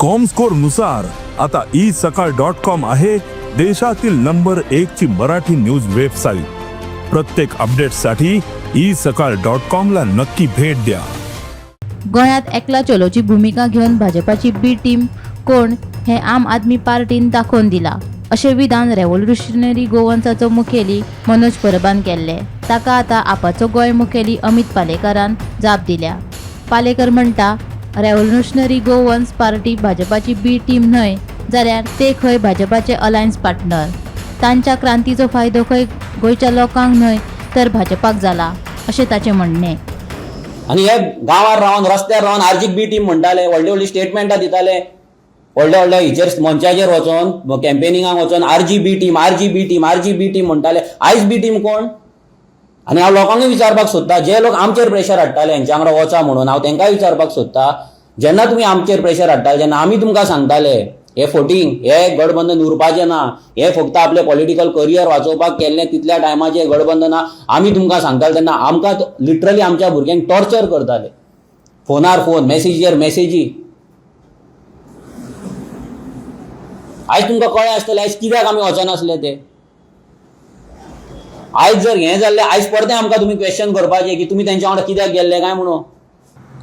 Comscore नुसार आता E सकाळ डॉट कॉम आहे देशातील नंबर एक ची मराठी न्यूज वेबसाईट. प्रत्येक अपडेटसाठी ई सकाळ डॉट कॉम ला नक्की भेट द्या. गोंयांत एकला चलोची भुमिका घेवन भाजपाची बी टीम कोण हें आम आदमी पार्टीन दाखोवन दिलां, अशें विधान रेव्होल्युशनरी गोवन्साचो मुखेली मनोज परबान केल्लें. ताका आतां आपाचो गोंय मुखेली अमित पालेकारान जाप दिल्या. पालेकर म्हणटा, रेव्होल्युशनरी गोवन्स पार्टी भाजपाची बी टीम न्हय जाल्यार ते खंय भाजपाचे अलायन्स पार्टनर. तांच्या क्रांतीचो फायदो खंय गोंयच्या लोकांक न्हय तर भाजपाक जाला, अशें ताचें म्हणणें. आनी हे गांवार रावन, रस्त्यार रावन आरजीक बी टीम म्हणटाले, व्हडली व्हडली स्टेटमेंटां दिताले, व्हडल्या व्हडल्या हिचेर मंचाचेर वचोन, कॅम्पेनिंगाक वचोन RG B team, RG B team, RG B team म्हणटाले. आयज बी टीम कोण? आनी हांव लोकांकूय विचारपाक सोदता, जे लोक आमचेर प्रेशर हाडटाले हेंच्या वांगडा वचा म्हणून, हांव तांकांय विचारपाक सोदता, जेन्ना तुमी आमचेर प्रेशर हाडटाले, जेन्ना आमी तुमकां सांगताले हे फोटींग, हे गडबंधन उरपाचें ना, हे फक्त आपलें पॉलिटिकल करियर वाचोवपाक केल्लें तितल्या टायमाचें गडबंधन ना, आमी तुमकां सांगताले तेन्ना आमकां लिटरली आमच्या भुरग्यांक टॉर्चर करताले, फोनार फोन, मॅसेजीर मॅसेजी. आयज तुमकां कळ्ळें आसतलें आयज कित्याक आमी वचनासले ते. आयज जर हें जाल्लें, आयज परतें आमकां तुमी क्वेश्चन करपाचें की तुमी तेंच्या वांगडा कित्याक गेल्ले काय म्हणून.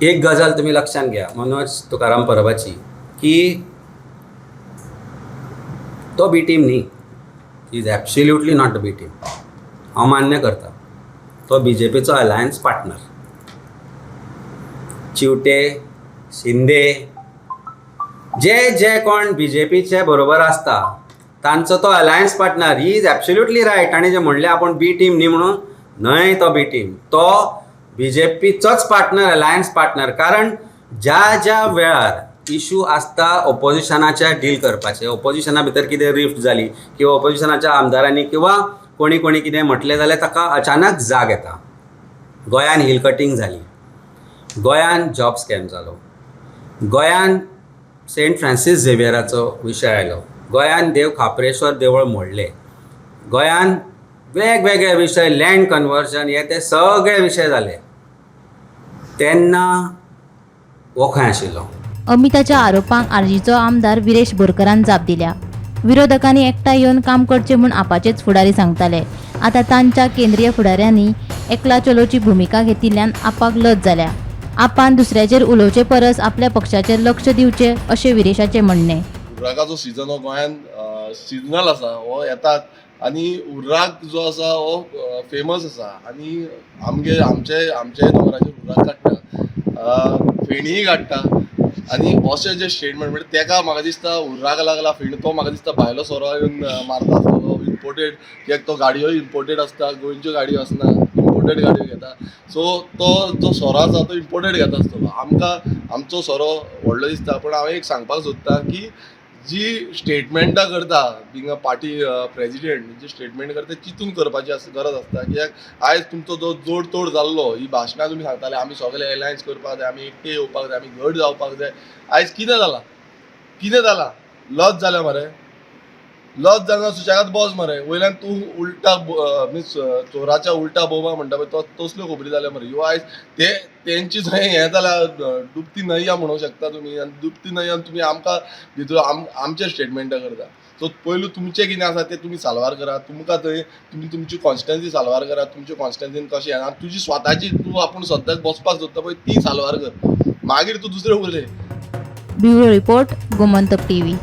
एक गजाल तुमी लक्षांत घ्या मनोज तुकाराम परबाची, की तो बी टीम न्ही, is absolutely not a B team. हांव मान्य करता, तो बी जे पीचो अलायन्स पार्टनर. चिवटे, शिंदे, जे जे कोण बी जे पीचे बरोबर आसता तांचो तो alliance partner. He is absolutely right. ताणें जें म्हणलें आपूण बी टीम न्ही म्हणून, न्हय तो बी टीम, तो बी जे पीचोच पार्टनर, अलायन्स पार्टनर. कारण ज्या ज्या वेळार इशू आसता ओपोजिशनाच्या डील करपाचे, ओपोजिशना भितर कितें रिफ्ट जाली किंवा ओपोजिशनाच्या आमदारांनी किंवा कोणी कोणी कितें म्हटलें जाल्यार ताका अचानक जाग येता. गोंयान हिल कटींग जाली, गोंयान जॉब स्कॅम जालो, गोंयान सेंट फ्रांसीस झेवियराचो विशय आयलो, गोंयान देव खाप्रेश्वर देवूळ मोडलें, गोंयान वेगवेगळे विशय, लँड कन्वर्जन, हे ते सगळे विशय जाले, तेन्ना हो खंय आशिल्लो? अमिताच्या आरोपांक आरजीचो आमदार विरेश बोरकरान जाप दिल्या. विरोधकांनी एकठांय येवन काम करचें म्हूण आपाचेच फुडारी सांगताले. आतां तांच्या केंद्रीय फुडाऱ्यांनी एकला चलोची भुमिका घेतिल्ल्यान आपाक लज जाल्या. आपान दुसऱ्याचेर उलोवचे परस आपल्या पक्षाचेर लक्ष दिवचें, अशें विरेशाचें म्हणणें. उर्राकाचो सिजन हो गोंयांत सिजनल आसा, हो येतात आनी उर्राक जो आसा हो फेमस आसा आनी आमगे आमचे आमचे दोंगराचेर उर्राक काडटा, फेणीय काडटा. आनी अशें जे स्टेटमेंट म्हणजे तेका म्हाका दिसता उर्राक लागला फेणी, तो म्हाका दिसता भायलो सोरो येवन मारता आसतलो इम्पोर्टेड, कित्याक तो गाडयो इम्पोर्टेड आसता, गोंयच्यो गाडयो आसना, इम्पोर्टेड गाडयो घेता. सो तो जो सोरो आसा तो इम्पोर्टेड घेता आसतलो. आमकां आमचो सोरो व्हडलो दिसता. पूण हांव एक सांगपाक सोदता की जी स्टेटमेंटां करता बींग अ पार्टी प्रेजिडेंट, जी स्टेटमेंट करता चिंतून करपाची गरज आसता. कित्याक आयज तुमचो जो जोड तोड जाल्लो, ही भाशणां तुमी सांगताले आमी सगळे एलायन्स करपाक जाय, आमी एकटे येवपाक जाय, आमी घट जावपाक जाय, आयज कितें जालां? कितें जालां? लज जाल्या मरे, लज जाना, सुशेगाद बस मरे. वयल्यान तूं उल्टा मिन्स चोराच्या उल्टा बोबा म्हणटा पळय, तो तसल्यो खबरी जाल्या मरे ह्यो. आयज ते तेंची थंय हें जाल्या, डुबती नय्या म्हणूंक शकता तुमी. आनी डुबती नय्यान तुमी आमकां भितर आमचेर स्टेटमेंटां करता. सो पयलू तुमचें कितें आसा तें तुमी साल्वार करात. तुमकां थंय तुमी तुमची कॉन्स्टिट्युएन्सी साल्वार करात, तुमचे कॉन्स्टिट्युएन्सीन कशें आनी तुजी स्वताची तूं आपूण सद्याक बसपाक सोदता पळय ती साल्वार कर, मागीर तूं दुसरें उलय. Bureau report, Gomantak TV.